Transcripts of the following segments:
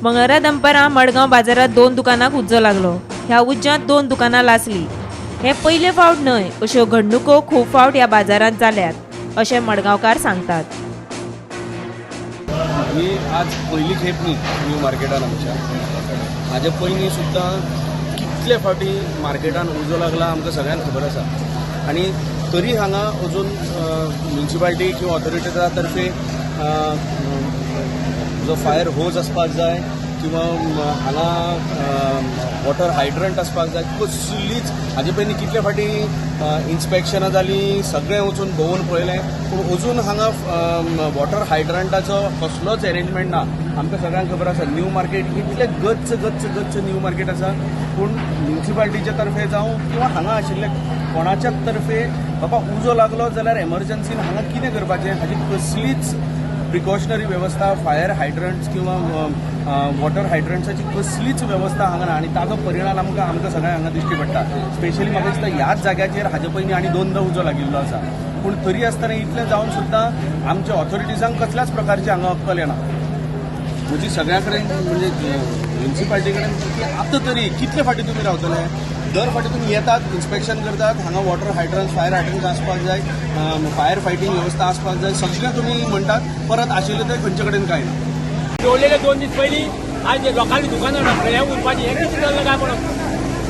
मंगळारा दनपारां मडगांव बाजारांत दोन दुकानांक उज्जो लागलो. ह्या उज्यांत दोन दुकानां लासली. हे पयले फावट न्हय, अश्यो घडणुको खूब फावट ह्या बाजारांत जाल्यात अशें मडगांवकार सांगतात. ही आज पयली खेप न्ही न्यू मार्केटान आमच्या. हाजे पयलीं सुद्दां कितले फावटी मार्केटान उजो लागला आमकां सगळ्यांक खबर आसा. आनी तरी हांगा अजून म्युनिसिपालिटी किंवा ऑथॉरिटीच्या तर्फे जो फायर होज आसपाक जाय किंवा हांगा वॉटर हायड्रंट आसपाक जाय, कसलीच. हाजे पयलीं कितले फावटी इन्स्पेक्शनां जालीं, सगळें वचून भोंवून पळयलें, पूण अजून हांगा वॉटर हायड्रंटाचो कसलोच एरेंजमेंट ना. आमकां सगळ्यांक खबर आसा, न्यू मार्केट इतलें गच्च गच्च गच्च न्यू मार्केट आसा, पूण म्युनिसिपालिटीच्या तर्फे जावं किंवा हांगा आशिल्ले कोणाच्याच तर्फे बाबा उजो लागलो जाल्यार एमर्जन्सीन हांगा कितें करपाचें हाजी कसलीच प्रिकॉशनरी वेवस्था, फायर हायड्रंट्स किंवा वॉटर हायड्रंट्साची कसलीच वेवस्था हांगा ना. आनी ताजो परिणाम आमकां सगळ्यांक हांगा दिश्टी पडटा. स्पेशली म्हाका दिसता ह्याच जाग्याचेर हाजे पयलीं आनी दोनदां उजो लागिल्लो आसा, पूण तरी आसतना इतलें जावन सुद्दां आमच्या ऑथॉरिटीजांक कसल्याच प्रकारची हांगा अक्कल येना. म्हजी सगळ्यां कडेन, म्हणजे म्युनिसिपालिटी कडेन की आतां तरी कितले फावटी तुमी रावतले? दर फावटी तुमी येतात, इन्स्पेक्शन करतात, हांगा वॉटर हायड्रंट, फायर हायड्रंट आसपाक जाय, फायर फायटींग वेवस्था आसपाक जाय, सगळें तुमी म्हणटात, परत आशिल्लें तें खंयचे कडेन कांय ना. दवरलेले 2 दीस पयलीं आज लोकांनी दुकानां हें उरपाचें, हें कितें चल्लां काय म्हणून.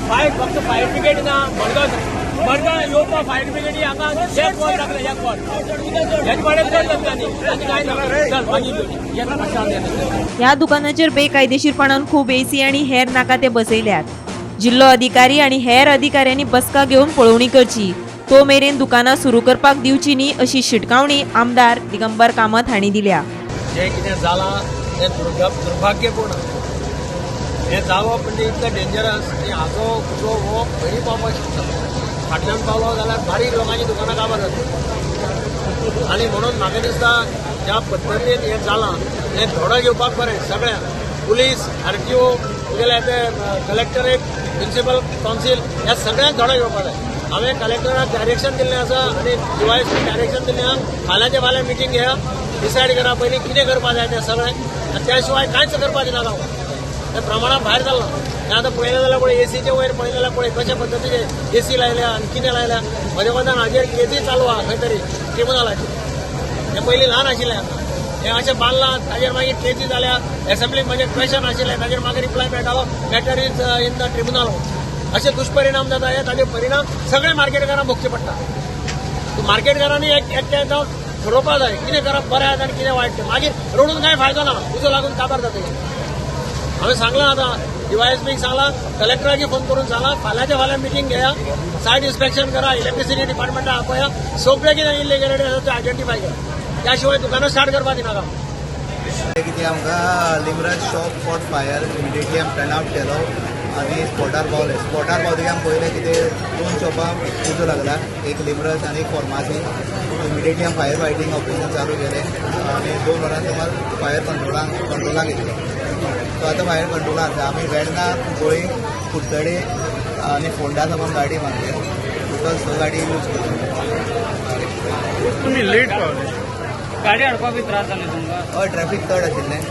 फायर फक्त फायर ब्रिगेड ना मडगांव. मडगांव येवपा फायर ब्रिगेडी हांगा एक वर लागलें, एक वर. हेच वाडेर चड जातलें आनी कांय ना. चल मागीर येता मातशें येता. ह्या दुकानाचेर बेकायदेशीरपणान खूब एसी आनी हेर नाका ते बसयल्यात. जिल्लो अधिकारी आनी हेर अधिकाऱ्यांनी बसका घेवन पळोवणी करची. तो मेरेन दुकानां सुरू करपाक दिवची न्ही अशी शिटकावणी आमदार दिगंबर कामत हांणी दिल्या. जें कितें जालां तें दुर्भाग्यपूर्ण. हें जावप म्हणजे इतलें डेंजरस आनी हाचो उजो हो खंयी पावपाक शकता. फाटल्यान पावलो जाल्यार बारीक लोकांची दुकानां काबार जातली. आनी म्हणून म्हाका दिसता, ज्या पद्दतीन हें जालां तें धडो घेवपाक बरें सगळ्यांक, पुलीस, आरटीओ, तुगेले ते कलेक्टरेट, म्युनिसिपल कावन्सील, ह्या सगळ्यांक धडो घेवपाक जाय. हांवें कलेक्टराक डायरेक्शन दिल्लें आसा आनी डीवायएसपी डायरेक्शन दिल्लें आसा, फाल्यांचे फाल्यां मिटींग घेया, डिसायड करा पयलीं कितें करपा जाय तें सगळें. आनी त्या शिवाय कांयच करपाक दिनाका. ते प्रमाणा भायर जाल्लां तें. आतां पळयलें जाल्यार पळय, एसीचे वयर पळयलें जाल्यार पळय कशा पद्दतीचे एसी लायल्या आनी कितें लायल्या. म्हज्या कोतान हाजेर केसूय चालू आहा खंय तरी ट्रिब्युनलाचेर. हें पयलीं ल्हान आशिल्लें, हें अशें बांदलां, ताजेर मागीर केसी जाल्या. एसेंब्लीक म्हजें क्वेशन आशिल्लें, ताजेर म्हाका रिप्लाय मेळटालो, "Matter is in the tribunal." अशे दुश्परिणाम जाता. हे ताजे परिणाम सगळे मार्केटकारांक भोगचे पडटा. मार्केटकारांनी एक एकठांय जावन ठरोवपा जाय कितें करप बरें आसा आनी कितें वायट तें. मागीर रडून कांय फायदो ना, उजो लागून काबार जाता. हांवें सांगलां, आतां डीवायएसपीक सांगलां, कलेक्टराक फोन करून सांगलां, फाल्यांच्या फाल्यां मिटींग घेया, सायट इन्स्पेक्शन करा, इलेक्ट्रिसिटी डिपार्टमेंटा आपया, सगळें कितें इलिगलिटी आसा तें आयडेंटिफाय करा. त्या शिवाय दुकानां स्टार्ट करपा दिनाका. कितें आमकां लिमरज शॉप कॉट फायर. इमिडिएटली आमी टर्न आवट केलो आनी स्पॉटार पावले. स्पॉटार पावतकीर आमी पळयलें कितें, दोन शॉपां उजो लागला, एक लिमरस आनी एक फॉर्मासी. इमिडिएटली आमी फायर फायटींग ऑपरेशन चालू केलें आनी 2 वरां सुमार फायर कंट्रोलाक येयलो. सो आतां फायर कंट्रोलान आसा. आमी वेर्ना, कुंकळी, कुडचडे आनी फोंडा सावन गाडी मारली. टोटल स गाडी यूज केली. तुम्ही लेट पावले. गाडी हाडपाक बी त्रास जाले तुमकां? हय, ट्रॅफिक चड आशिल्लें,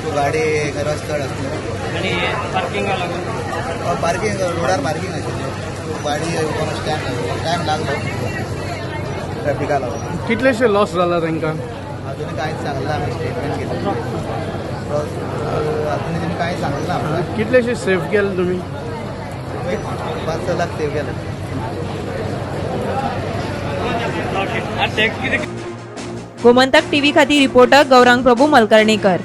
सो गाडी रश चड आसलो. आनी पार्किंगा लागून? पार्किंग, रोडार पार्किंग आशिल्लें, सो गाडी येवपाक मातशें टायम लागलो, टायम लागलो ट्रॅफिका लागून. कितलेशे लॉस जाला तांकां? अजून कांयच सांगलें ना. आमी स्टेटमेंट घेतली, अजून तेणी कांय सांगलें ना आमकां. कितलेशे सेफ केले तुम्ही? 5-6 लाख सेव केले. आनी टॅक्स कितें? गोमंतक टीव्ही खातीर रिपोर्टर गौरांग प्रभू मलकर्णेकर.